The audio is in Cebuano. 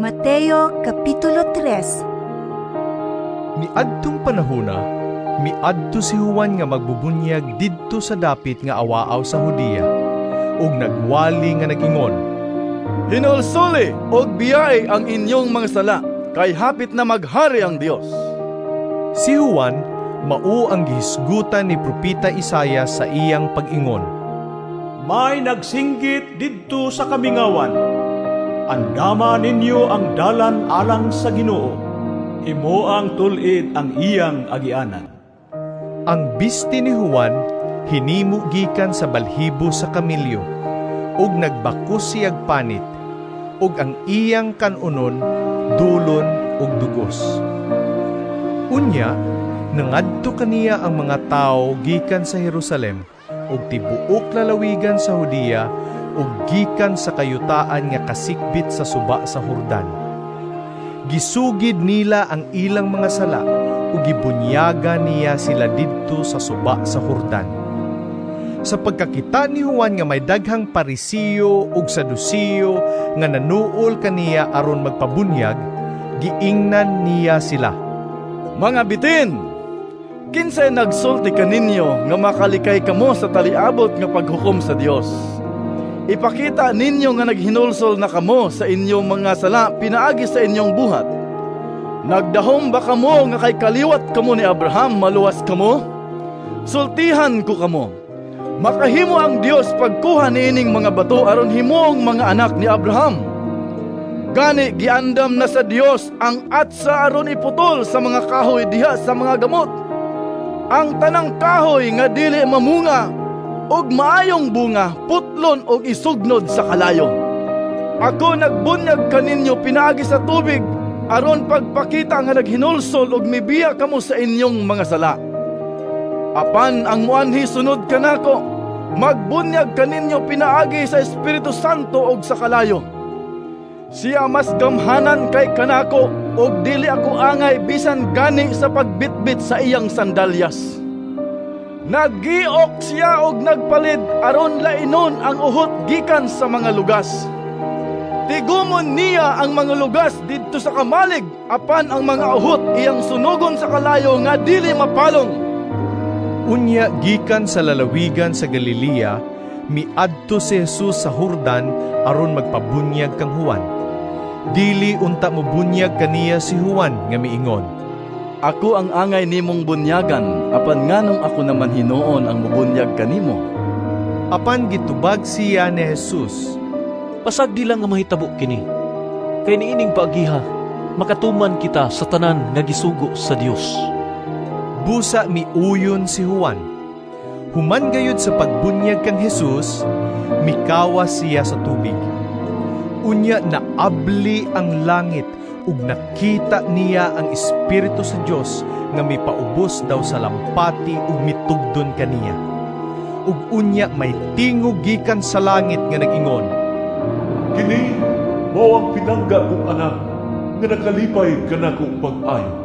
Mateo Kapitulo 3. Niadtong panahona, miadto si Juan nga magbubunyag didto sa dapit nga awaaw sa Judea, ug nagwali nga nag-ingon, "Hinulsuli og biyai ang inyong mga sala, kay hapit na maghari ang Dios." Si Juan mao ang gihisgutan ni Propeta Isaias sa iyang pag-ingon, "May nagsinggit didto sa kamingawan, 'Andama ninyo ang dalan alang sa Ginoo. Himoang tul-id ang iyang agianan.'" Ang bisti ni Juan hinimo gikan sa balhibo sa kamelyo, ug nagbakos siyag panit, ug ang iyang kan-onon dulon ug dugos. Unya, nangadto kaniya ang mga tawo gikan sa Jerusalem ug tibuok lalawigan sa Judea ug gikan sa kayutaan nga kasikbit sa suba sa Jordan. Gisugid nila ang ilang mga sala ug gibunyagan niya sila didto sa suba sa Jordan. Sa pagkakita ni Juan nga may daghang Parisiyo ug Sadusiyo nga nanuol kaniya aron magpabunyag, giingnan niya sila, "Mga bitin! Kinsay nagsulti kaninyo nga makalikay kamo sa taliabot nga paghukom sa Dios? Ipakita ninyo nga naghinulsol na kamo sa inyong mga sala pinaagi sa inyong buhat. Nagdahom ba kamo nga kay kaliwat kamo ni Abraham maluwas kamo? Sultihan ko kamo, makahimo ang Dios pagkuha niining mga bato aron himuong mga anak ni Abraham. Gani giandam na sa Dios ang atsa aron iputol sa mga kahoy diha sa mga gamot. Ang tanang kahoy nga dili mamunga og maayong bunga putlon og isugnod sa kalayo. Ako nagbunyag kaninyo pinaagi sa tubig aron pagpakita nga naghinulsol og mibiya kamo sa inyong mga sala. Apan ang muanhi sunod kanako, magbunyag kaninyo pinaagi sa Espiritu Santo og sa kalayo. Siya mas gamhanan kay kanako ug dili ako angay bisan gani sa pagbitbit sa iyang sandalyas. Naggiok siya og nagpalid aron lainon ang uhot gikan sa mga lugas. Tigumon niya ang mga lugas didto sa kamalig, apan ang mga uhot iyang sunugon sa kalayo nga dili mapalong." Unya gikan sa lalawigan sa Galilea, miadto si Jesus sa Jordan aron magpabunyag kang Juan. Dili unta mobunyag kaniya si Juan nga miingon, "Ako ang angay nimong bunyagan, apan nganong ako naman hinuon ang mubunyag kanimo?" Apan gitubag siya ni Jesus, "Pasagdi lang nga mahitabo kini. Kay niining paagiha, makatuman kita sa tanan nga gisugo sa Dios." Busa miuyon si Juan. Human gayud sa pagbunyag kang Jesus, mikawas siya sa tubig. Unya naabli ang langit ug nakita niya ang Espiritu sa Dios nga mipaubos daw sa lampati ug mitugdon kaniya. Ug unya may tingog gikan sa langit nga nag-ingon, "Kini mao ang pinangga kong anak nga nakalipay kanako pag-ayo."